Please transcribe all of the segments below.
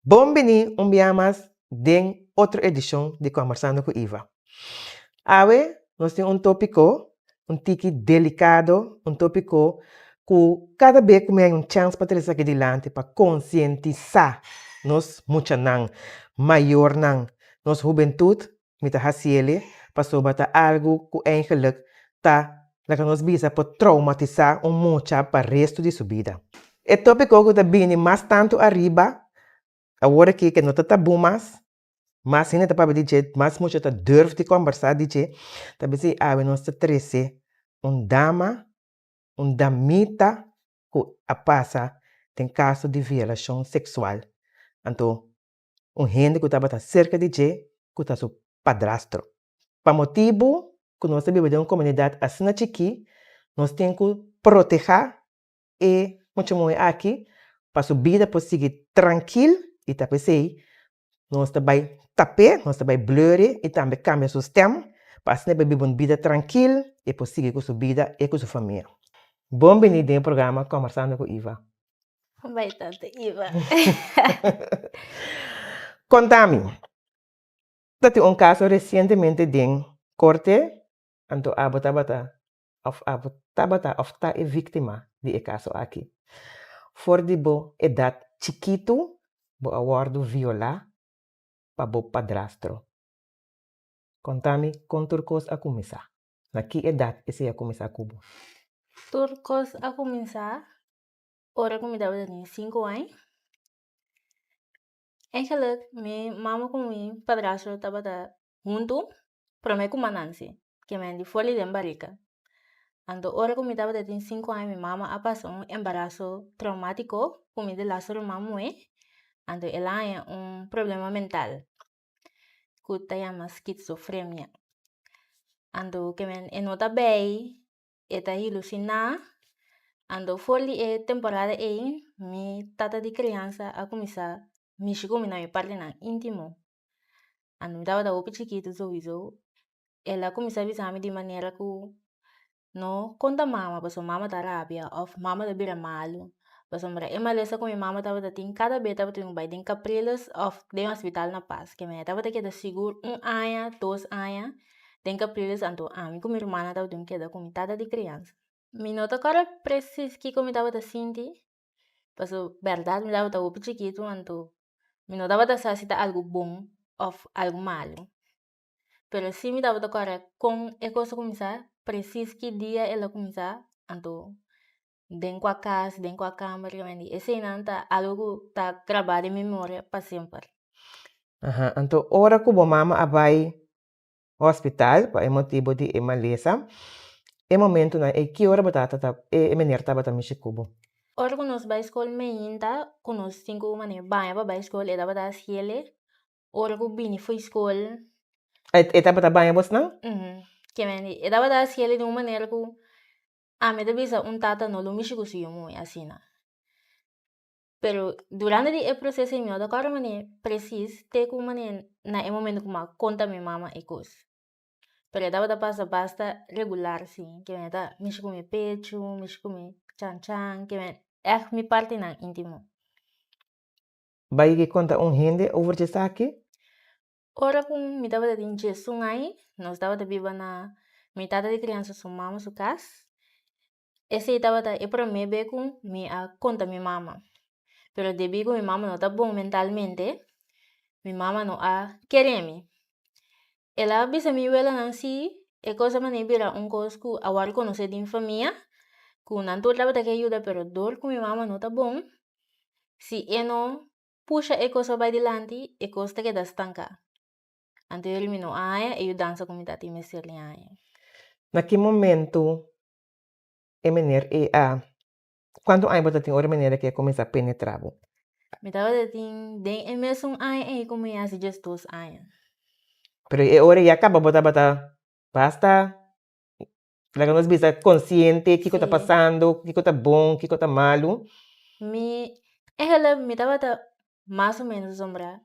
Bon bini un bia mas den otro edishon di Kòmbersando ku Iva. Awe nos tin un tópiko un tiki delikado, un tópiko ku kada be ku mi haña un chèns pa trese aki dilanti pa konsientisá nos muchanan, mayornan, nos hubentut, mi ta hasiel pasobra ta algu ku eigenlik ta laga nos bisa por troumatisá un mucha pa restu di su bida. E tópiko ku ta bini mas tantu ariba awor aki ke no ta tabú mas, mas hende ta papia di dje, mas mucha ta durf di kòmbersá di dje, ta bisa awe nos ta trese un dama, un damita ku a pasa den kaso di violashon seksual. Anto un hende ku tabata serka di dje ku ta su padrastro. Pa motibu ku nos ta biba den un komunidat asina chikí, nos tin ku protehá e mucha muhé aki pa su bida por sigui trankil i ta p'esei nos ta bai tap'é, nos ta bai blur'é i tambe kambia su stèm pa asina e por biba un bida trankil i e por sigui ku su bida e ku su famia. Bon bini den e programa Kòmbersando ku Iva. Bai tante Iva. Konta mi, ta tin un kaso resientemente den korte, anto abo tabata òf abo tabata òf ta e víktima di e kaso aki. For di bo edat chikitu bo a wòrdu violá pa bo padrastro. Konta mi kon tur kos a kuminsá. Na ki edat esei a kuminsá ku bo? Tur kos a kuminsá Ora ku mi tabata tin sinku aña, eigenlijk mi mama ku mi padrastro tabata huntu promé ku mi a nanse, ke men di for di den barika. Anto ora ku mi tabata tin sinku aña mi mama a pasa un embaraso traumátiko ku mi delaster ruman muhé, anto el a haña un problema mental ku ta yama skizofrenia. Anto ke men e no ta bei. E ta ilusiná. Anto for di e temporada ei mi tata di kriansa a kuminsá mishi ku mi na mi partinan íntimo. Anto mi tabata hopi chikitu souiso. El a kuminsá bisa mi di manera ku no konta mama pasobra mama ta rabia òf mama ta bira malu. Pasobra e malesa ku mi mama tabata tin kada be tabatin ku bai den Capriles òf den hospital na Paz. Ke mi tabata keda sigur un aña, dos aña. Den Capriles anto ami ku mi rumannan tabatin keda ku mi tata di kriansa. Mi no ta kòrda presis kiko mi tabata sinti, pasobra bèrdat mi tabata hopi chikitu anto mi no tabata sa si ta algu bon òf algu malu. Pero si mi tabata kòrda kon e kos a kuminsá, presis ki dia el a kuminsá, anto den kua kas, den kua kamber, eseinan ta algu ku ta grabá den mi memoria pa semper. Aha, anto ora ku bo mama a bai hospital pa e motibu di e malesa, e momentunan ei ki ora bo tata ta e meneer tabata mishi ku bo? Ora ku nos bai skol meinta ku nos tin ku manera baña pa bai skol e tabata hasiele, ora ku bini fo'i skol. E tabata baña bosnan? E tabata hasiele di un manera ku ami ta bisa un tata no lo mishi ku su yu muhé asina. Pero durante di e proceso ei mi no ta acorda manera precies te cu manera na e momento cu mi a conta mi mama e cos. Pero e tabata pasa basta regular si, ke mi ta mishi cu mi pecho, mishi cu mi chan chan, ke mi echt mi partinan intimo. Bay ke conta un hende over dje esaki? Ora cu mi tabata tin diesun aña, nos tabata biba na mi tata di criansa su mama su cas. Esei tabata e promé be ku mi a konta mi mama. Pero debí ku mi mama no ta bon mentalmente, mi mama no a kere mi. El a bisa mi welanan si e kos a manera bira un kos ku a wòrdu konosé den famia, ku nan tur tabata ke yuda pero dor ku mi mama no ta bon, si e no pusha e kos pa bai dilanti, e kos ta keda stanká. Anto yori mi no a haña e yudansa ku mi ta tin mester di haña. Na ki momentu e meneer ei a Cuanto aña bo ta tin ora e meneer aki a cuminsa penetra bo? Mi tabata tin den e mesun aña ei cu mi haci diesdos aña. Pero e ora ya caba bo tabata basta, laga nos bisa consciente kico ta pasando, kico ta bon, kico ta malu. Mi, eigenlijk mi tabata mas o menos asombrá.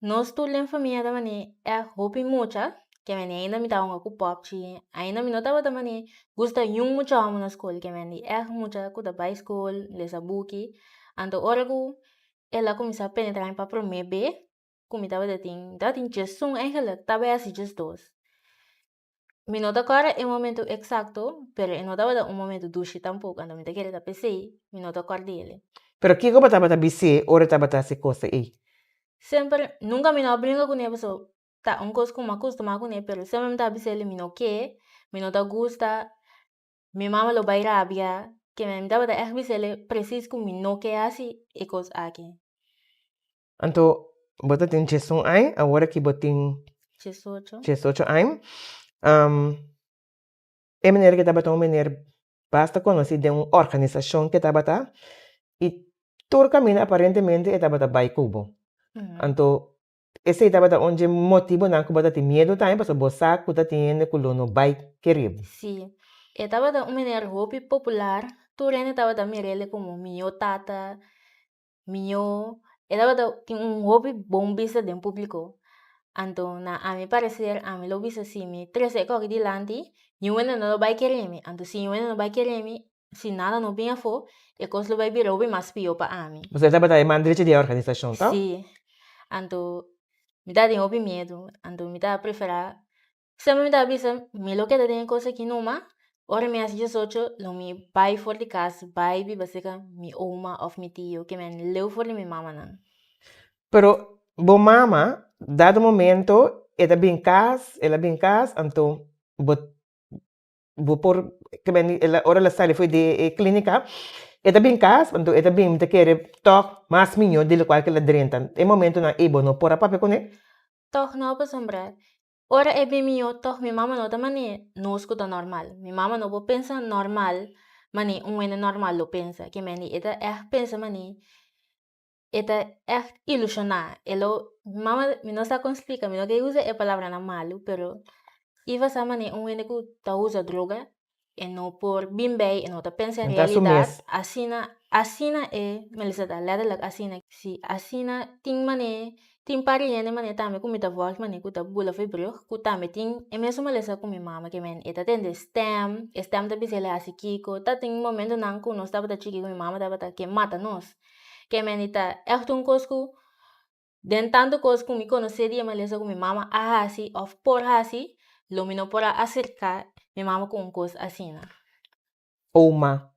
Nos tur den famia ta manera ègt hopi mucha, ke mende ainda mi ta hunga ku pòpchi, ainda mi no tabata manera gusta niun mucha hòmber na skol, ke mende ègt mucha ku ta bai skol, lesa buki. Anto ora ku. El a kuminsá penetrá mi pa promé be ku mi tabata tin, mi tabatin djesun eigenlijk, tabata hasi djesdos. Mi no ta kòrda e momentu eksakto, pero e no tabata un momentu dushi tampoko, anto mi ta kere ta p'esei mi no ta kòrd'el. Pero kiko bo tabata bis'é ora e tabata hasi kos ei? Semper, nunka mi no a bringa kuné pasobra ta un kos ku mi a kustumá kuné, pero semper mi ta bis'el mi no ke, mi no ta gusta, Mi mama lo bai rabia ke mi tabata ègt bis'el presis ku mi no ke hasi e kos aki. Anto bo ta tin djesun aña, awor aki bo tin Djesocho. Djesocho aña. E meneer ke tabata un meneer basta konosí den un organisashon ke tabata i tur kaminda aparentemente e tabata bai ku bo. Anto Esei tabata un dje motibunan ku bo ta tin miedu tambe pasobra bo sa ku ta tin hende ku lo no bai kere bo. Sí, e tabata un meneer hopi popular, tur hende tabata mir'el komo mihó tata, mihó, e tabata tin un hopi bon bista den públiko. Anto na ami pareser ami lo bisa si mi trese e kòki dilanti, niun hende no lo bai kere mi, anto si niun hende no bai kere mi, Si nada no bin afó, e kos lo bai bira hopi mas pió pa ami. Boso tabata e man drechi di e organisashon, to? Sí. Anto, mi tabatin hopi miedu. Anto mi ta preferá, semper mi ta bisa, mi lo keda den e kos aki numa, ora mi hasi diesocho lo mi bai for di kas, bai biba serka mi oma òf mi tio, ke men leu for di mi mamanan. Pero bo mama, dado momento, e ta bin kas, el a bin kas, anto bo Bo por ke men el a ora el a sali fo'i di e klinika e ta bin kas anto e ta bin mi ta kere tòg mas miñó di lokual ke el a drenta. E momentunan ei bo no por a papia kuné? Tòg no pasobra ora e bin miñó tòg mi mama no ta manera nos ku ta normal. Mi mama no por pensa normal manera un hende normal lo pensa. Ke men di e ta ègt pensa manera e ta ègt ilushoná. E lo, mi mama, mi no sa kon splika, mi no ke usa e palabranan malu, pero Iva sa manera un hende ku ta usa droga, e no por bin bei, e no ta pensa en No ta su realidat, mes. asina, asina e Melissa ta, letterlijk asina. Si, asina tin manera, tin par di hende manera tambe ku mi ta vòlg manera ku ta bula for e brug, ku tambe tin e mesun malesa ku mi mama, ke men e ta tende stèm, e stèm ta bisa el a hasi kiko, ta tin momentonan ku nos tabata chiki ku mi mama tabata ke mata nos. Ke meni ta ègt un kos ku den tantu kos ku mi konosé di e malesa ku mi mama a hasi òf por hasi, lo mi no por a aserká mi mama ku un kos asina. Oma,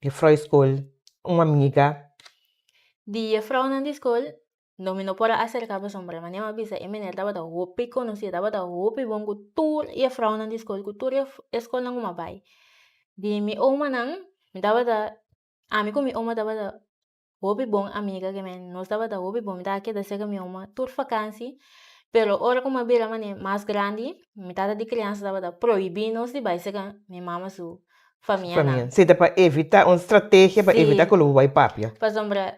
jefrou di skol, un amiga. Di jefrounan di skol no mi no por a aserká pasobra manera mi a bisa e meneer tabata hopi konosí, e tabata hopi bon ku tur jefrounan di skol, ku tur e skolnan ku mi a bai. Di mi omanan mi tabata Ami ku mi oma tabata hopi bon amiga ke men nos tabata hopi bon mi tabata keda serka mi oma tur fakansi pero ora ku mi a bira manera mas grandi mi tata di kriansa tabata prohibí nos di bai serka mi mama su famianan. Sí, ta pa evitá un strategia pa evitá ku lo bo bai papia. Pasobra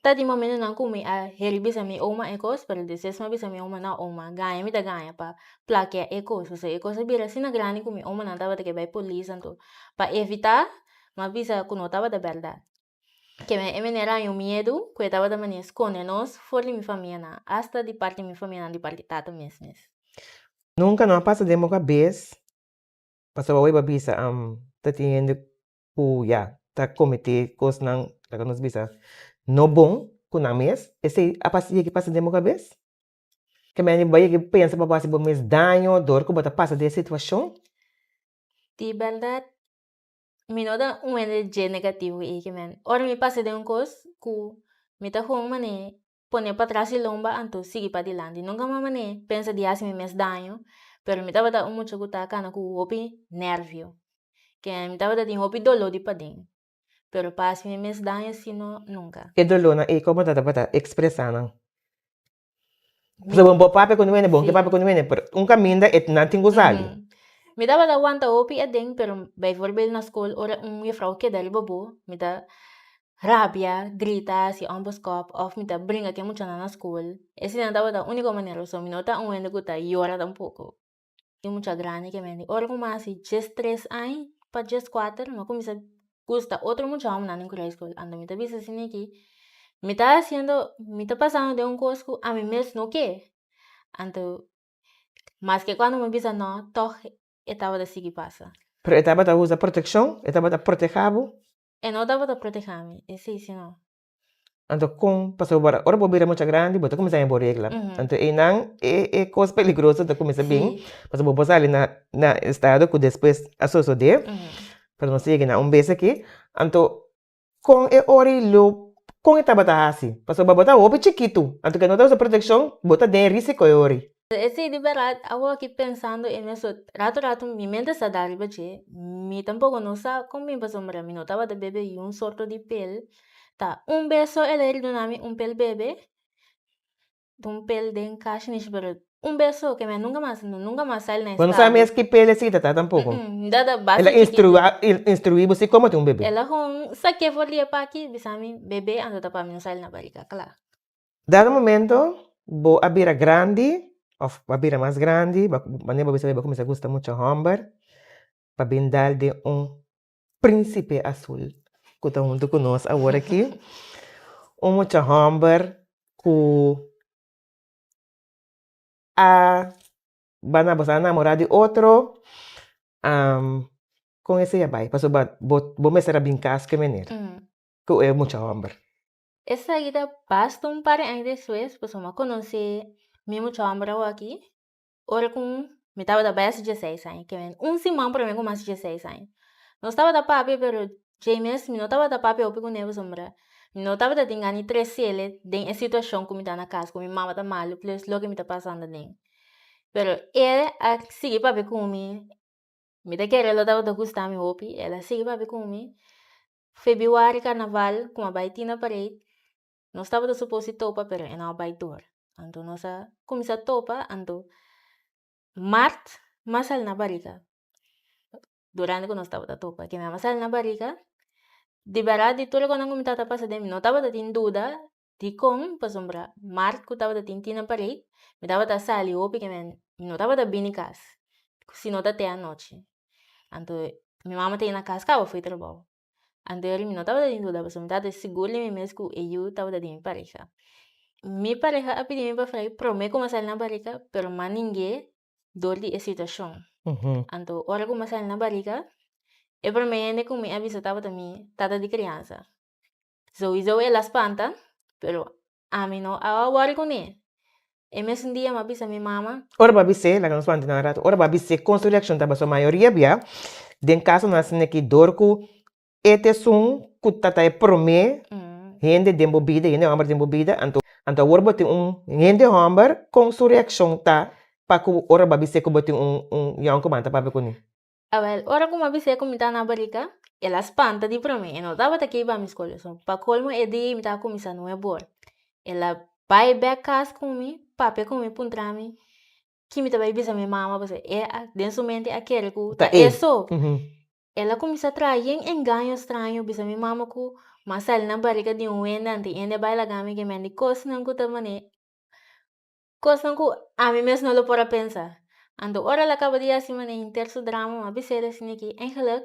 ta tin momentonan ku mi a heri bisa mi oma e kos pero despues mi a bisa mi oma no oma gaña mi ta gaña pa plakia e kos pasobra e kos a bira asina grandi ku mi omanan tabata ke bai polis anto pa evitá Mi a bisa ku no tabata bèrdat. Ke men e manera haña un miedu ku e tabata manera skonde nos for di mi famianan, asta di parti mi famianan di parti tata mes mes. Nunka no a pasa den bo kabes, pasobra awor bo a bisa ta tin hende ku ya ta kometé kosnan laga nos bisa no bon ku nan mes, esei a pasa yega pasa den bo kabes? Ke men bo a yega pensa pa bo hasi bo mes daño dor ku bo ta pasa den e situashon? Di bèrdat Mi no ta un hende dje negativo ei ke men. Ora mi pasa den un kos ku mi ta gewoon manera pone patras di lomba anto sigui padilanti. Nunka mi a manera pensa di hasi mi mes daño, pero mi tabata un mucha ku ta kana ku hopi nervio, ke mi tabata tin hopi doló di paden, pero pa hasi mi mes daño si no, nunka. E dolónan ei komo ta tabata ekspresá nan? Pasobra bo papia ku nuene, bo no ke papia ku nuene, pero un kaminda e nan tin ku sali. Mi tabata wanta hopi aden, pero bijvoorbeeld na skol ora un juffrouw keda riba bo, mi ta rabia, grita, hasi onbeskop of mi ta bringa ku e muchanan na skol. Esei tabata uniko manera, pasobra mi no ta un hende ku ta yora tampoko. Di mucha grandi ke mende. Ora ku mi hasi diestres aña pa dieskuater mi a kuminsá gusta otro mucha hòmbernan den Korea Skol. Anto mi ta bisa asina aki, mi ta hasiendo, mi ta pasando den un kos ku ami mes no ke. Anto maske kuando mi bisa nò, tòg e tabata sigui pasa. Pero e tabata usa protekshon? E tabata protehá bo? E no tabata protehá mi, esei si no. Anto kon pasobra ora bo bira mucha grandi bo ta kuminsá haña bo regla. Anto einan e e kos peligroso ta kuminsá bin pasobra bo por sali na na estado ku despues a sosodé, pero nos yega na un bes aki. Anto kon e ora ei lo kon e tabata hasi? Pasobra bo ta hopi chikitu, anto ke no ta usa protekshon bo ta den risiko e ora ei. Esei di bèrdat awoki pensando e mes ratu ratu mi mente sa da riba dje, mi tampoko no sa kon bin pasobra mi no tabata bebe yun sorto di pel. Ta un bes so el a yeri duna mi un pel bebe, un pel den kashi nishi pero un bes so ke mi a nunka mas nunka mas sali na Bo no sa estado. mes ki pel esei ta ta tampoco. Mi ta ta El basta a chikitu. instrua instrui bo si como tin un bebe. El a gewoon sake for di e paki bisa mi bebe anto ta pa mi no sali na barika kla. Dado momento bo a bira grandi of bo a bira mas grandi manera bo bisa bo a kuminsá gusta mucha hòmber pa bin dal den un Príncipe Azul ku ta huntu ku nos awor aki. Un mucha hòmber ku a bana boso a namorá di otro kon esei a bai? Pasobra bo bo mester a bin kas ku e meneer, ku e mucha hòmber. Esaki ta basta un par di aña despues pasobra mi a konosé mi mucha hòmber awor aki. Ora ku mi tabata bai hasi dieseis aña, ke men un siman promé ku mi hasi dieseis aña. Nos tabata papia pero djei mes mi no tabata papia hopi kuné pasobra mi no tabata tin gana di tresele den e situashon ku mi ta na kas ku mi mama ta malu plus loke mi ta pasando aden. Pero e a sigui papia ku mi, mi ta kere lo tabata gusta mi hopi, el a sigui papia ku mi. Febrüari karnaval ku mi a bai Tina Parade Nos tabata supos di topa pero e no a bai dor. Anto nos a kuminsá topa anto mart m'a sali na barika durante ku nos tabata topa. Ke mi a sali na barika di bèrdat di tur e kosnan ku mi tabata pasa den mi no tabata tin duda dikon pasobra mart ku tabata tin tina parei mi tabata sali hopi ke mi no tabata bini kas si no ta te anochi. Anto mi mama ta yega na kas kaba fo'i trabou. Anterior mi no tabata tin duda pasobra mi tabata sigur di mi mes ku e yu tabata di mi pareha. Mi pareha a pidi mi pa frai prome ku mi a sali na barika pero mi a ning'é dor di e situashon. Anto ora ku mi a sali na barika e prome hende ku mi a bisa tabata mi tata di kriansa. Souiso el a spanta pero ami no a wòri kuné. E mesun dia mi a bisa mi mama. Ora bo a bis'é, laga nos wanta nan rato, ora bo a bis'é kon su reakshon tabata, so mayoria bia den kasonan asina aki dor ku e ta esun ku ta ta e promé hende den bo bida, hende hòmber den bo bida, anto anto awor bo tin un hende hòmber kon su reakshon ta pa ku ora bo a bis'é ku bo tin un un yònkuman ta papia kuné? Awel, ora ku mi a bis'é ku mi ta na barika, el a spanta di promé. E no tabata ke iba mi skol. So, pa kolmo e dia mi tabata kuminsá nuevo or. El a bai bèk kas ku mi, papia ku mi, puntra mi ki mi ta bai bisa mi mama pasobra e a den su mente a kere ku ta e so. El a kuminsá traha yen engaño straño bisa mi mama ku mi a sali na barika di un wende anto e hende a bai laga mi ke mende kosnan ku ta manera Kosnan ku ami mes no lo por a pensa. Anto ora el a kaba di hasi manera henter su drama, mi a bisa el asina ki, Eigenlijk,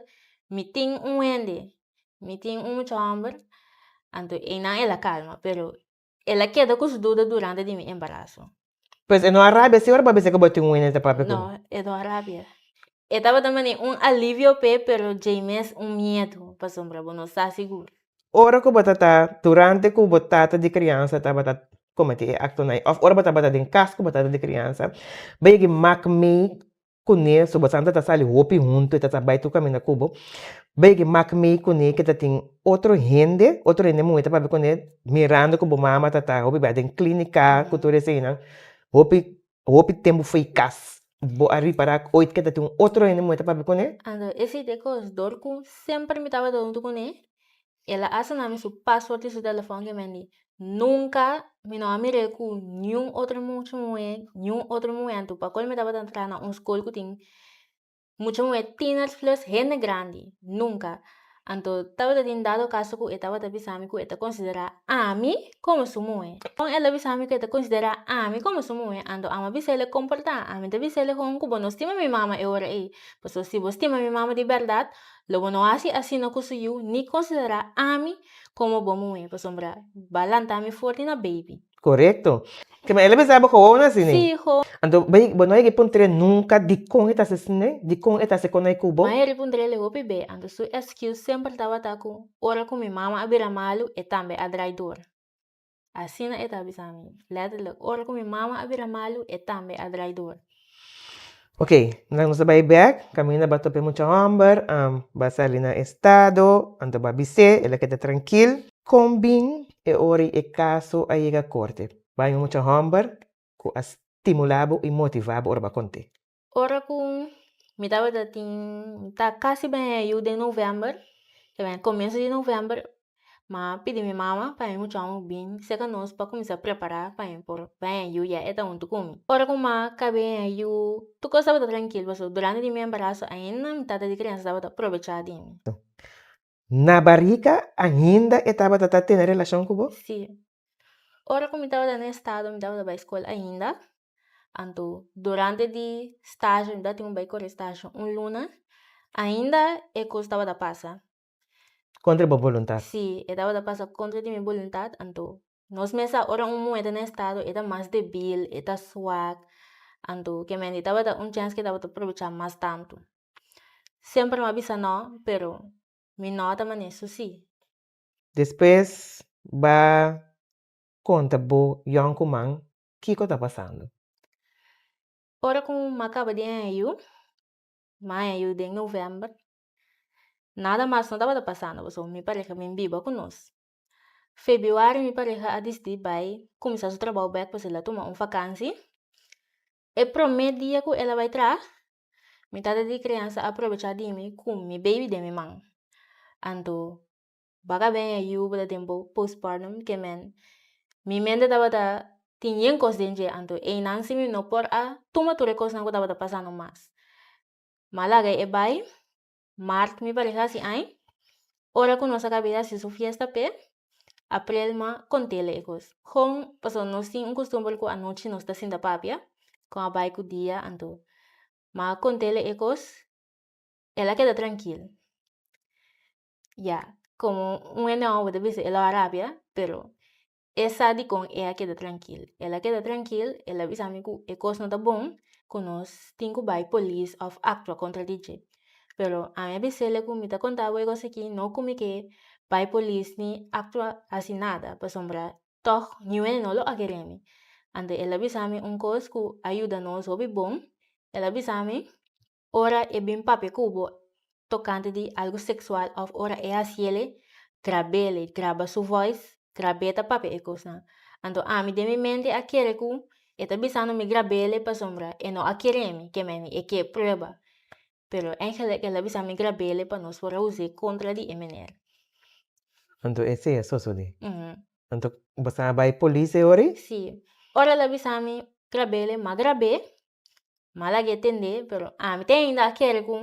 mi tin un hende, mi tin un mucha hòmber. Anto einan el a kalma, pero el a keda ku su duda durante di mi embaraso. Pues e no a rabia si ora bo a bisa ku bo tin un hende ta papia ku. No, e no a rabia. E tabata manera un alivio p'e, pero djei mes un miedu, pasobra bo no sa sigur. Ora ku bo ta ta durante ku bo tata di kriansa tabata kometí e aktonan ei òf ora bo tabata den kas ku bo tata di kriansa, bo yega mak mei kuné, so bo santa ta sali hopi huntu, e ta sa bai tur kaminda ku bo, bo yega mak mei kuné ke ta tin otro hende, otro hende muhé ta papia kuné mirando ku bo mama ta ta hopi bai den klínika ku tur eseinan, hopi hopi tempu fo'i kas. Bo a ripará ooit ke ta tin un otro hende muhé ta papia kuné? Anto esei ta e kos, dor ku semper mi tabata huntu kuné, el a asina mi su pasword di su telefòn ke men di nunka mi no a mir'é ku niun otro mucha muhé, niun otro muhé, anto pa kol mi tabata traha na un skol ku tin Mucha muhé tieners plus hende grandi, nunka. Anto tabata tin dado kaso ku e tabata bisa mi ku e ta konsiderá ami komo su muhé. Kon el a bisa mi ku e ta konsiderá ami komo su muhé, anto ami a bisa el e komportá. Ami ta bisa el e kon ku bo no stima mi mama e ora ei. Pasobra si bo stima mi mama di bèrdat, lo bo no hasi asina ku su yu ni konsiderá ami komo bo muhé, pasobra bo a lanta mi for di na beibi. Korekto. Ke men el a bisa bo gewoon asina? Sí, gewoon. Anto bo bo no a yega e puntr'é nunka dikon e ta hasi asina? Dikon e ta hasi kon ei ku bo? Mi a yega e puntr'é el hopi be, anto su excuse semper tabata ku ora ku mi mama a bira malu e tambe a drai dor. Asina e ta bisa mi. Letterlijk, ora ku mi mama a bira malu, e tambe a drai door. Ok, nan nos a bai bek, kaminda ba topa e mucha hòmber, ba sali na estado, anto ba bis'é, el a keda trankil. Kon bin e ora ei e kaso a yega korte? Bai un mucha hòmber ku a stimulá bo i motivá bo ora bo a kont'é. Ora ku mi tabata tin ta kasi ben yu den novèmber, komienso di novèmber, mi a pidi mi mama pa mi mucha homber bin serka nos pa kuminsá prepará pa mi por ben yu ya e ta huntu ku mi. Ora ku mi a kab'é yu tur kos tabata trankil pasobra durante di mi embaraso ainda mi tata di kriansa tabata probechá di mi. Na barika ainda e tabata ta tene relashon ku bo? Sí. Ora ku mi tabata na estado mi tabata bai skol ainda, anto durante di stage mi tabatin ku bai kore stage un luna, ainda e kos tabata pasa. Kontra bo boluntat? Sí, e tabata pasa kontra di mi boluntat, anto nos mes sa ora un muhé ta na estado e ta mas debil, e ta swak, anto kementi tabata un chèns ku e tabata probechá mas tantu. Semper mi a bisa nò, pero mi nò ta manera su sí. Despues ba konta bo yònkuman kiko ta pasando. Ora ku m'a kaba di haña yu, m'a haña yu den novèmber, nada mas no tabata pasando pasobra mi pareha bin biba ku nos. Febrüari mi pareha a disidí bai kuminsá su trabou bèk pasobra el a tuma un fakansi. E promé dia ku el a bai traha, mi tata di kriansa a probechá di mi ku mi baby den mi man. Anto baka ben e yu bo ta den bo postpartum ke men mi mente tabata tin yen kos den dje anto einan si mi no por a tuma tur e kosnan ku tabata pasando mas. Mi a laga e bai Mart mi pareha hasi añ, ora ku nos a kaba di hasi su fiesta p'e, Aprel m'a kont'el e kos. Kon, pasobra nos tin un kustumber ku anochi nos ta sinta papia, kon a bai ku dia, anto m'a kont'el e kos, el a keda trankil. Ya, komo un hende hòmber ta bisa el a rabia, pero E sa dikon e a keda trankil. El a keda trankil, el a bisa mi ku e kos no ta bon, ku nos tin ku bai polis òf aktua kontra di dje. Pero ami a bis'el ku mi ta konta bo e kos aki no ku mi ke bai polis ni aktua hasi nada, pasobra tòg niun hende no lo a kere mi. Anto el a bisa mi un kos ku a yuda nos hopi bon, el a bisa mi, Ora e bin papia ku bo tokante di algu seksual òf ora e hasiel e, grab'el e, graba su voice, grab'é ta papia e kosnan. Anto ami den mi mente a kere ku e ta bisando mi grab'el e pasobra e no a kere mi, ke meni e ke prueba. Pero eigenlijk el a bisa mi grab'el e pa nos por a us'é kontra di e meneer. Anto esei a sosodé. Anto bo sa bai polis e ora ei? Sí. Ora el a bisa mi grab'el e, m'a grab'é. M'a laga e tende, pero ami te ainda a kere ku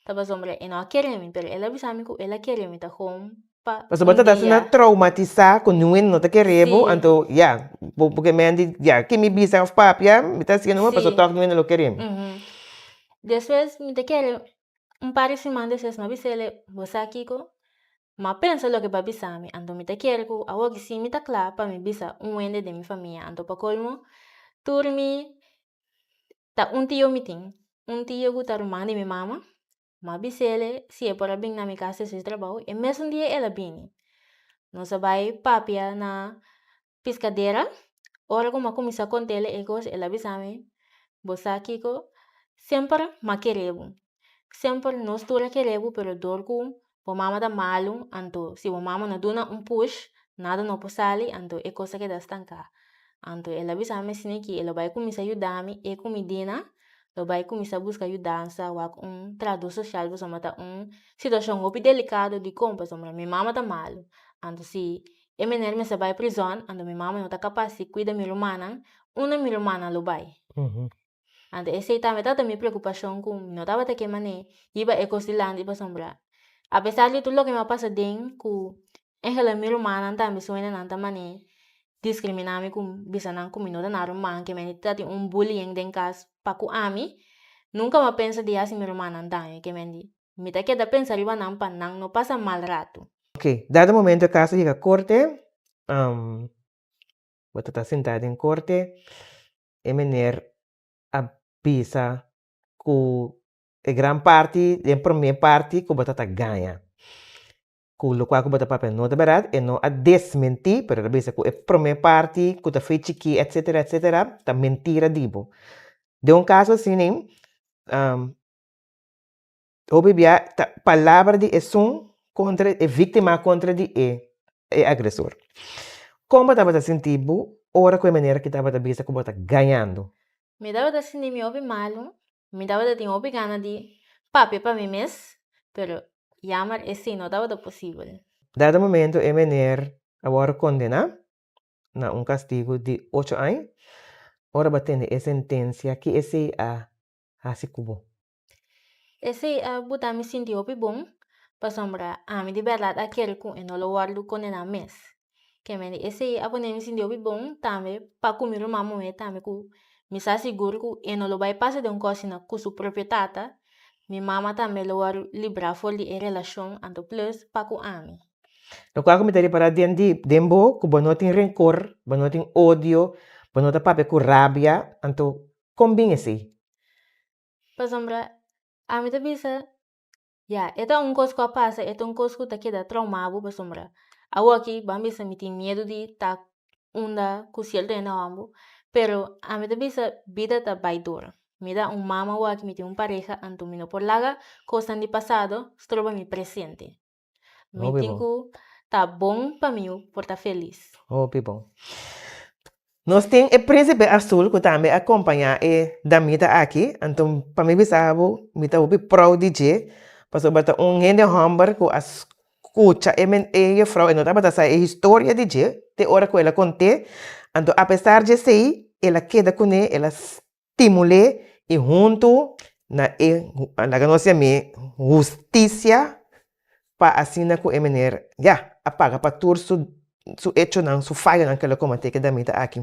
ta pasobra e no a kere mi, pero el a bisa mi ku el a kere mi ta gewoon pa Pasobra un bo ta asina dia. traumatisá ku niun hende no ta kere bo, Sí. anto ya, bo bo ke men di ya ke mi bisa òf papia, mi ta hasiendo pasobra Sí. tòg niun hende lo kere mi. Despues mi ta kere un par di siman despues mi a bis'el, bo sa kiko? Mi a pensa loke bo a bisa mi, anto mi ta kere ku awor si mi ta kla pa mi bisa un hende den mi famia, anto pa kolmo tur mi Ta un tio mi tin, un tio ku ta ruman di mi mama. Mi a bis'el si e por a bin na mi kas despues di trabou, e mesun dia el a bini. Nos a bai papia na piskadera, ora ku mi a kuminsá kont'el e kos, el a bisa mi, Bo sa kiko? Semper mi a kere bo, semper nos tur a kere bo, pero dor ku bo mama ta malu, anto si bo mama no duna un push, nada no por sali, anto e kos a keda stanká. Anto el a bisa mi asina ki e lo bai kuminsá yuda mi, e ku mi Dina lo bai kuminsá buska yudansa, wak un trahadó sosial pasobra ta un situashon hopi delikado dikon pasobra mi mama ta malu, anto si e meneer mester bai prizòn, anto mi mama no ta kapas di kuida mi rumannan, unda mi rumannan lo bai? Anto esei tambe tabata mi preokupashon ku mi no tabata ke manera hiba e kos dilanti pasobra apesar di tur loke mi a pasa den ku Angela mi rumannan tambe su hendenan ta manera diskriminá mi ku bisa nan ku mi no ta nan ruman ke mende ta tin un bullying den kas pa ku ami nunka mi a pensa di hasi mi rumannan daño ke mende mi ta keda pensa riba nan pa nan no pasa mal ratu. Oke, dado momento e kaso yega korte, bo ta ta sintá den korte, e meneer a bisa ku e gran parti, den promé parti ku bo ta ta gaña. ku lokual ku bo ta papia no ta bèrdat, e no a desmentí, pero el a bisa ku e promé parti ku ta fei chikí etsetera etsetera ta mentira di bo. Den un kaso asina hopi bia ta palabra di esun kontra e víktima kontra di e e agresor. Kon bo tabata sinti bo ora ku e manera ki tabata bisa ku bo ta gañando? Mi tabata sinti mi hopi malu, mi tabata tin hopi gana di papia pa mi mes, pero jammer esei no tabata posibel. Dado momento e meneer a wòrdu kondená na un kastigu di ocho aña. Ora bo a tende e sentensia, ki esei a hasi ku bo? Esei a buta mi sinti hopi bon, pasobra ami di bèrdat a kere ku e no lo wòrdu kondená mes. Kemende esei a pone mi sinti hopi bon tambe pa ku mi ruman muhé tambe ku mi sa sigur ku e no lo bai pasa den un kos asina ku su propio tata, mi mama tambe lo wòrdu librá for di e relashon anto plus pa ku ami. Lokual ku mi ta ripará den di den bo ku bo no tin renkor, bo no tin odio, bo no ta papia ku rabia, anto kon bin esei? Pasobra ami ta bisa, ya, e ta un kos ku a pasa, e ta un kos ku ta keda trauma bo pasobra awoki bo a bisa mi tin miedu di ta unda ku sierto hende hòmber, pero ami ta bisa bida ta bai dor. Mi ta un mama awoki, mi tin un pareha, anto mi no por laga kosnan di pasado stroba mi presente. Mi Hopi tin bon. ku ta bon pa mi yu por ta felis. Hopi bon. Nos tin e Príncipe Azul ku tambe a kompañá e damita aki, anto pa mi bisa bo mi ta hopi proud di dje, pasobra ta un hende hòmber ku a skucha e e jefrou, e no tabata sa e historia di dje te ora ku el a kont'é, anto apesar dje esei el a keda kuné, el a stimul'é i huntu na e, laga nos yam'é hustisia pa asina ku e meneer ya a paga pa tur su su echonan, su fayonan ku el a kometé ku e damita aki.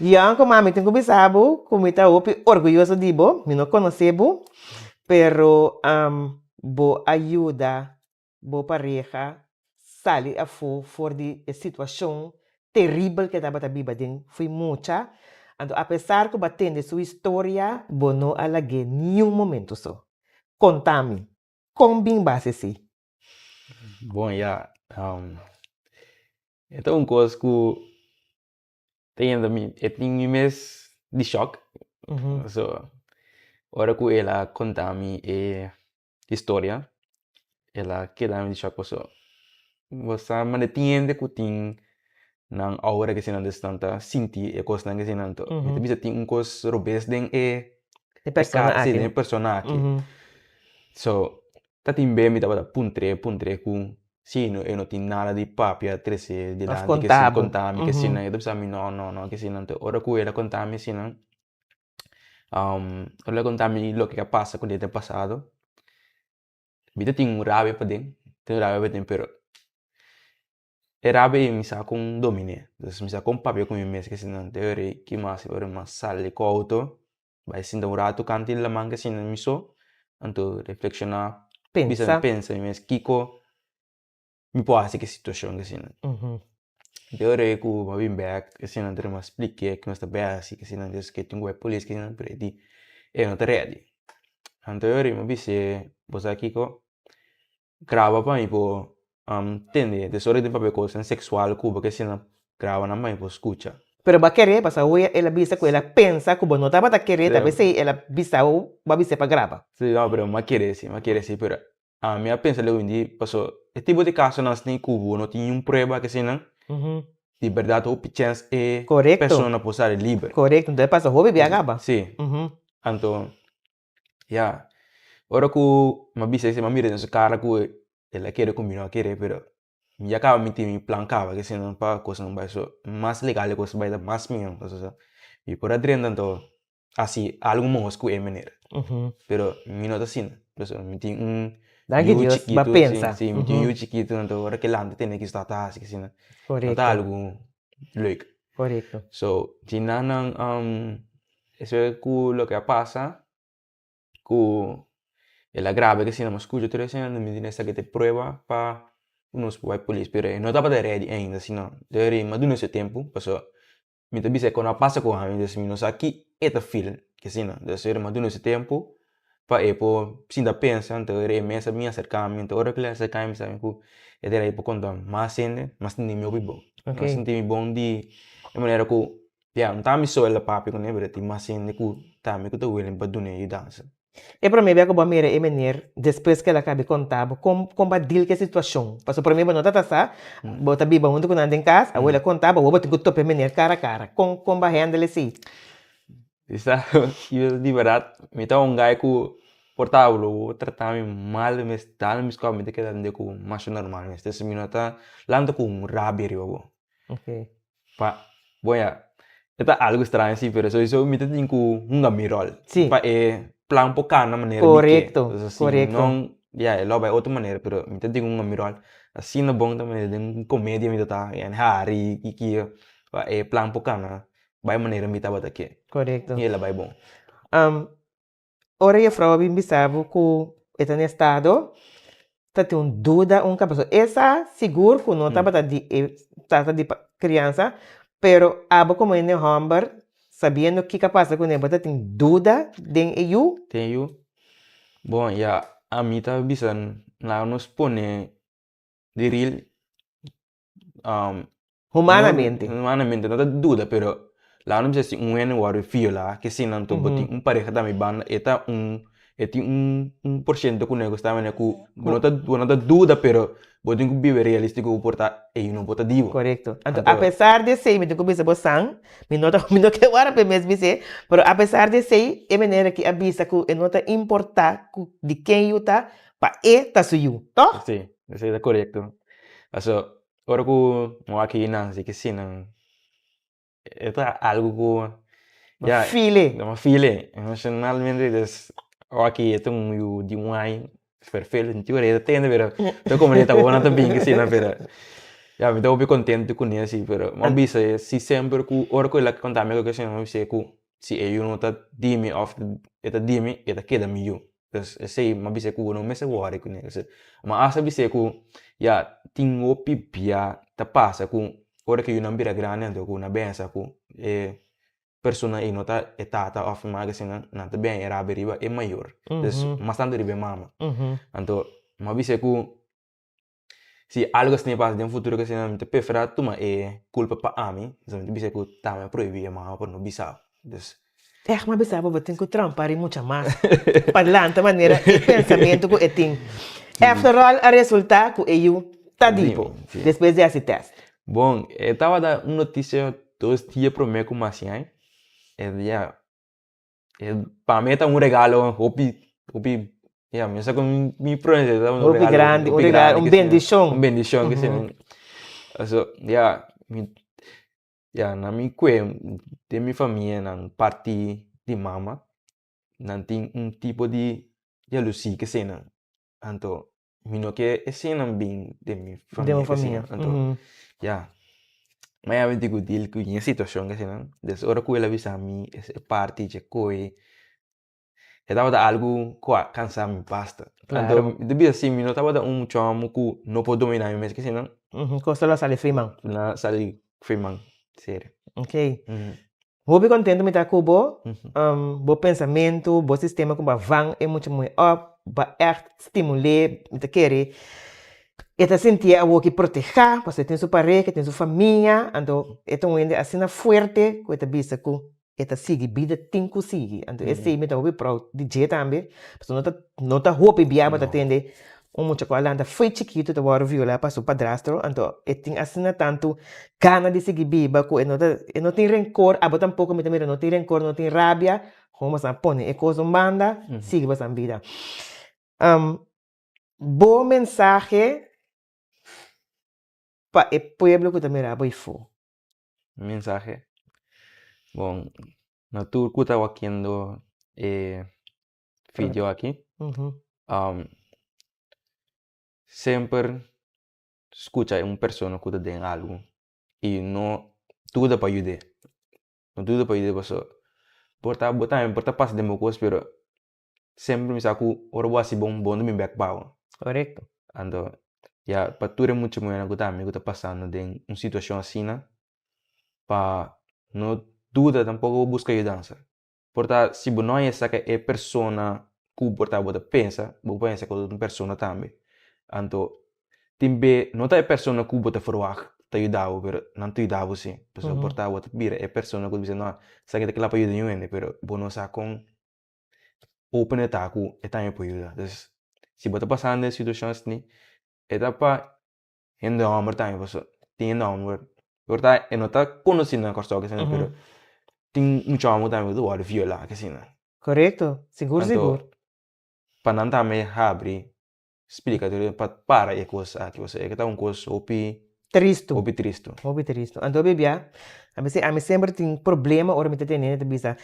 Yòn ku mami tin ku bisa bo ku mi ta hopi orguyoso di bo, mi no konosé bo, pero bo a yuda bo pareha sali afó for di e situashon teribel ku e tabata biba den fo'i mucha, anto apesar ku bo a tende su historia, bo no a lag'é niun momento so. Konta mi, kon bin bo hasi así? Bon ya, e ta un kos ku ta yenta mi, e tin mi mes di shòk, so ora ku el a konta mi e historia el a keda mi di shòk paso bo sa manda tin hende ku tin nan aura ke sinan des nan ta sinti e kosnan ke sinan anto mi ta bisa tin un kos robes den e E persona si aki. den e persona aki so ta tin be mi tabata puntr'é puntr'é ku si e no tin nada di papia trese dilanti ke si konta mi ke sinan e ta bisa mi no no no ke sinan anto ora ku el a konta mi sinan Ora el a konta mi loke a pasa ku den pasado, mi ta tin un rabia paden, tin un rabia paden pero e rabia ei mi sa kon domin'é, entonces mi sa kon papia ku mi mes ke esei te ora ei ki mas ora mi a sali ku outo bai sinta un ratu kanta di laman ke asina mi so, anto reflekshoná, bisa pensa mi mes kiko mi por hasi ku e situashon asina. Di ora ei ku mi a bin bèk asina mi a splik'é ku nos ta bai hasi asina des ke tin ku bai polis asina pero e di e no ta ready. Anto e ora ei mi a bis'é bo sa kiko graba pa mi por tende des ora di papia kosnan seksual ku bo ke asina graba nan pa mi por skucha. Pero bo a keré pasobra hoy el a bisa ku el a pensa ku bo no tabata keré ta p'esei el a bisa bo bo a bis'é pa graba. Si no pero mi a keré si mi a keré si pero Ami a pensa leu di paso e tipo di kasonan asina ku bo no tin niun prueba kesinan di bèrdat hopi chèns e persona por sali liber. Korekto, entonces pasa hopi bia kaba. Si, anto ya ora ku mi a bisa esei mi a mira den su kara ku el a kere ku mi no a kere pero mi ya kaba mi tin mi plan kaba kesinan pa kosnan bai so mas legal e kos bai ta mas mihó pasobra mi por a drenta anto hasi algu mos ku e manera. Pero mi no ta asina. Pasobra mi tin un Danki yu Dios, chikitu, bo a pensa. Si, mi tin un yu chikitu, anto ora ke lanta tene ki sta ta hasi asina. No ta algu leuk. Korekto. So, di nan nan eso ku loke a pasa ku el a graba ke asina, mi a skucha tur esei mi di esaki ta e prueba pa nos por bai polis, pero e no tabata ready ainda sino mi a duna su tempu pasobra Mi ta bisa e ku no a pasa ku ami, dus mi no sa ki e ta feel ki asina. Dus mi a duna su tempu. pa e por sinta pensa, anto e mes a bin aserká mi, anto ora ku el a aserká mi sabi ku e ta rei pa konta mas hende, mas sinti mi hopi bon. Mas sinti mi bon di e manera ku ya no ta mi so el a papia kuné pero tin mas hende ku tambe ku ta willing pa duna e yudansa. E promé bia ku bo a mira e mener despues ku el a kabi konta bo kon kon bo a deal ku e situashon? Pasobra promé bo no ta ta sa, bo ta biba huntu ku nan den kas, awor el a konta bo, awor bo tin ku topa e mener kara kara. Kon kon bo a handle esei? Sa di bèrdat mi ta un guy ku por ta lo bo trata mi mal mes dal mi skòp mi ta keda hende ku masha normal mes entonces mi no ta lanta ku un rabia riba bo. Pa bon ya e ta algu straño si pero sowiso mi ta tin ku hunga mi ròl pa e plan por kana manera mi ke entonces si no ya e lo bai otro manera pero mi ta tin ku hunga mi ròl asina bon ta manera den un komedia mi ta ta hari kiki pa e plan por kana bai manera mi tabata ke. Korekto. I el a bai bon. Ora jefrou a bin bisa bo ku e ta na estado, ta tin un duda un ka pasobra e sa sigur ku no tabata di e tata di kriansa, pero abo komo hende hòmber sabiendo kiko a pasa kuné bo ta tin duda den e yu? Den e yu? Bon ya, ami ta bisa laga nos pone di ril Humanamente. Humanamente no ta duda pero laga nos bisa si un hende wòrdu violá ke si nan bo tin un pareha tambe banda e ta un e tin un un por siento ku nego sta manera ku bo no ta bo no ta duda pero bo tin ku biba realístiko ku por ta ey no por ta di bo. Korekto. Anto apesar di esei mi tin ku bisa bo san mi no ta mi no ke wòrdu pa e mes bis'é pero apesar di esei e manera ki a bisa ku e no ta importá ku di ken yu ta pa e ta su yu, tòg? Sí, esei ta korekto. Paso ora ku mi wak aki Nancy ke sinan e ta algu ku ya feel mi a feel e emocionalmente des wak aki e ta un yu di un aña ferfelu sinti ora e ta tende pero ta komo e ta wou nan ta bin ke sinan pero ya mi ta hopi kontento kuné si pero mi a bisa e si semper ku ora ku el a konta mi algu asina mi a bis'é ku si e yu no ta di mi òf e ta di mi e ta keda mi yu. Pues esei m'a bisa ku bo no mester wòri kuné. M'a hasta bis'é ku ya tin hopi bia ta pasa ku ora ku yunan bira grandi anto ku nan pensa ku e persona ei no ta e tata òf e mama asina nan ta bini e rabia riba e mayor. Pues mas tantu riba e mama. Anto m'a bis'é ku Si algo asina pasa den futuro ke asina mi ta prefera tuma e kulpa pa ami, pasobra mi ta bisa ku tambe a prohibi e mama pa no bisa bo. Dus. Ègt mi a bisa bo, bo tin ku trampa ri mucha mas pa lanta manera e pensamentu ku e tin. After all a resulta ku e yu ta di bo despues di hasi tèst. Bon, e tabata un notisia dos dia promé ku mi hasi ai, e dia Pa mi e ta un regalo hopi, hopi, ya, mi no sa kon mi pronuncia, ta un Hopi regalo grandi, un hopi regalo, grandi un ke si, bendishon. un bendishon ke si. Paso, ya, mi, ya, na mi kue den mi famia nan parti di mama, nan tin un tipo di yalusí ke eseinan. Anto mi no ke eseinan bin den mi Den bo famia famia. asina. Anto ya, mi a yama ku deal ku e situashon asina. Des ora ku el a bisa mi e parti dje koe e tabata algu ku a kansa mi basta. Anto mi ta bisa si mi no tabata un mucha homo ku no por dominá mi mes asina. Kos ta lo a sali fri man. Lo a sali fri man, serio. Ok. Hopi contento mi ta cu bo, bo pensamento, bo sistema cu bo a vang e mucha muhe op, bo a echt stimul'é, mi ta kere e ta sintié awoki protegá, pasobra e tin su pareha, e tin su famia, anto e ta un hende asina fuerte cu e ta bisa cu e ta sigui, bida tin cu sigui, anto esey mi ta hopi proud di dje tambe, pasobra no ta no ta hopi bia bo ta tende Un mucha ku a lanta fo'i chikitu ta wòrdu violá pa su padrastro, anto e tin asina tantu gana di sigui biba ku e no ta e no tin renkor, abo tampoko mi ta mira no tin renkor, no tin rabia, komo boso a pone e kos un banda, sigui boso bida. Bo mensahe pa e pueblo ku ta mira bo ifó. Mi mensahe? Bon, na tur ku ta wakiendo e video aki. Semper skucha un persona ku ta den algu i no duda pa yud'é, no duda pa yud'é pasobra por ta bo tambe por ta pasa den bo kos pero semper mi sa ku ora bo hasi bon, bon ta bin bèk pa bo. Korekto. Anto ya pa tur e mucha muhernan ku tambe ku ta pasando den un situashon asina pa no duda tampoko pa buska yudansa. Por ta si bo no a saka e persona. ku por ta bo ta pensa, bo por pensa ku un persona tambe. Anto tin be no ta e persona ku bo ta ferwagt ta yuda bo, pero nan ta yuda bo si. Pasobra por ta bo ta bira e persona ku ta bisa no, esaki ta kla pa yuda ñun hende, pero bo no sa kon open e ta ku e tambe por yuda. Entonces, si bo ta pasando e situashon asina, e ta pa hende hòmber tambe pasobra tin hende hòmber por ta e no ta konosí na Kòrsou asina pero tin mucha hòmber tambe ku ta wòrdu violá asina. Korekto, sigur sigur. Anto pa nan tambe habri splika tur pa para e kos aki pasobra e ta un kos hopi Tristu. hopi tristu. Hopi tristu. Anto bibia, a mi ami semper tin problema ora mi ta tene ta bisa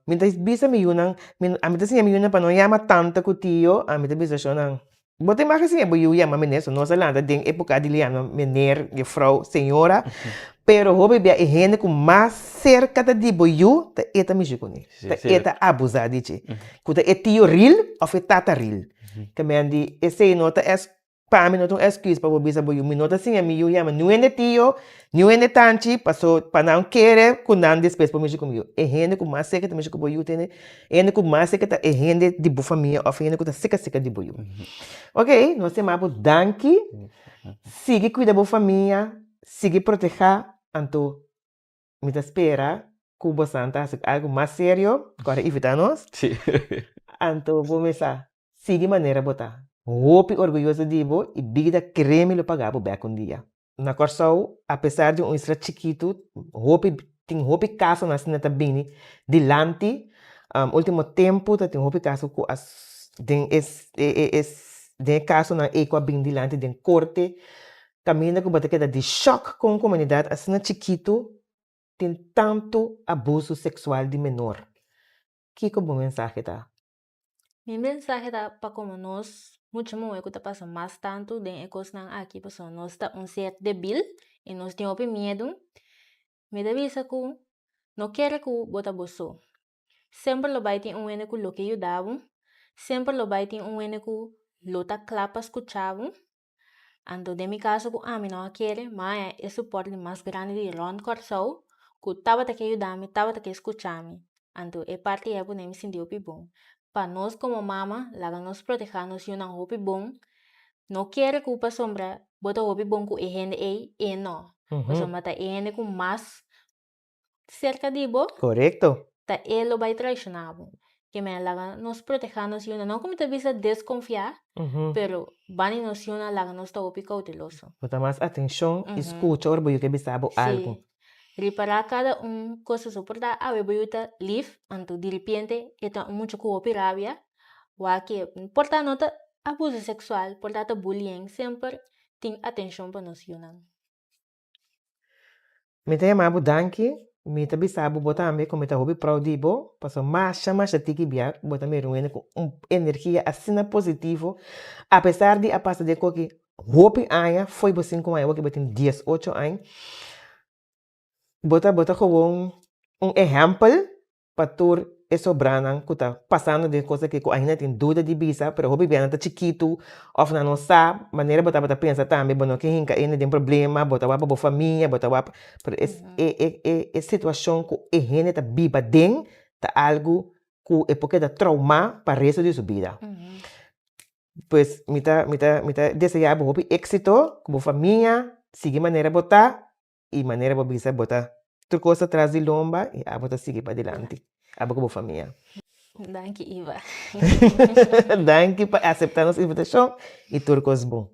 mi ta bisa mi yunan ami ta siña mi yunan pa no yama tanta ku tio ami ta bisa shonnan Bo ta imagina si bo yu yama meneer, so nos a lanta den epoca di yama meneer, juffrouw, señora, pero hopi bia e hende cu mas cerca ta di bo yu ta e ta mishi cune, ta e ta abusa di dje, cu ta e tio ril of e tata ril. Ke men di esey no ta es, pa mi no ta un excuse pa bo bisa bo yu, mi no ta siña mi yu yama niun hende tio, niun hende tanchi, paso pa nan kere cu nan despues por mishi cu mi yu. E hende cu mas cerca ta mishi cu bo yu tene E hende ku mas seka ta e hende di bo famia òf e hende ku ta seka seka di bo yu. Oke, nos ta yama bo danki. Sigui kuida bo famia, sigui protehá, anto mi ta spera ku bosan ta hasi algu mas serio ku a invitá nos. Anto bo mester sigui manera bo ta. Hopi orguyoso di bo i bida kere mi lo paga bo bèk un dia. Na Kòrsou, apesar di un isla chikitu, hopi tin hopi kasonan asina ta bini dilanti. Ultimo tempu ta tin hopi kaso ku a den e e den e kasonan ei ku a bini dilanti den korte, kaminda ku bo ta keda di shòk kon un komunidat asina chikitu tin tantu abuso seksual di menor. Kiko bo mensahe ta? Mi mensahe ta pa komo nos mucha muhé ku ta pasa mas tantu den e kosnan aki pasobra nos ta un ser debil i nos tin hopi miedu, mi ta bisa ku no kere ku bo ta bo so. Semper lo bai tin un hende ku lo ke yuda bo, semper lo bai tin un hende ku lo ta kla pa skucha bo. Anto den mi kaso ku ami no a kere, mi a haña e suport di mas grandi di rònt Kòrsou ku tabata ke yuda mi, tabata ke skucha mi. Anto e parti ei a pone mi sinti hopi bon. Pa nos komo mama, laga nos protehá nos yunan hopi bon. No kere ku pasobra bo ta hopi bon ku e hende ei, e no. Pasobra ta e hende ku mas serka di bo. Korekto. Ta e lo bai traishoná bo. Ke men laga nos protehá nos yunan. No ku mi ta bisa deskonfiá, pero bani nos yunan laga nos ta hopi kouteloso. Bo ta mas atenshon i skucha ora bo yu ke bisa bo algu. Sí. Ripará kada un kos so por ta awe bo yu ta lif, anto diripiente e ta un mucha ku hopi rabia, wak ke por ta no ta abuso seksual, por ta ta bullying, semper tin atenshon pa nos yunan. Mi ta yama bo danki, mi ta bisa bo bo tambe ku mi ta hopi proud di bo, pasobra masha masha tiki bia bo ta mira un hende ku un energia asina positivo, apesar di a pasa den koki hopi aña, fo'i bo sinku aña awor bo tin diesocho aña, bo ta bo ta gewoon un ehèmpel pa tur e sobranan ku ta pasando den kos aki ku ainda tin duda di bisa pero hopi bia nan ta chikitu òf nan no sa manera bo tabata pensa tambe bo no ke hinka hende den problema bo ta wak pa bo famia bo ta wak pero e e e e situashon ku e hende ta biba den ta algu ku e por keda trauma pa resto di su bida pues mi ta mi ta mi ta desea bo hopi éksito ku bo famia sigui manera bo ta I manera bo bisa bo ta tur kos ta tras di lomba i abo ta sigui padilanti, abo ku bo famia. Danki Iva. Danki pa aseptá nos invitashon i tur kos bon.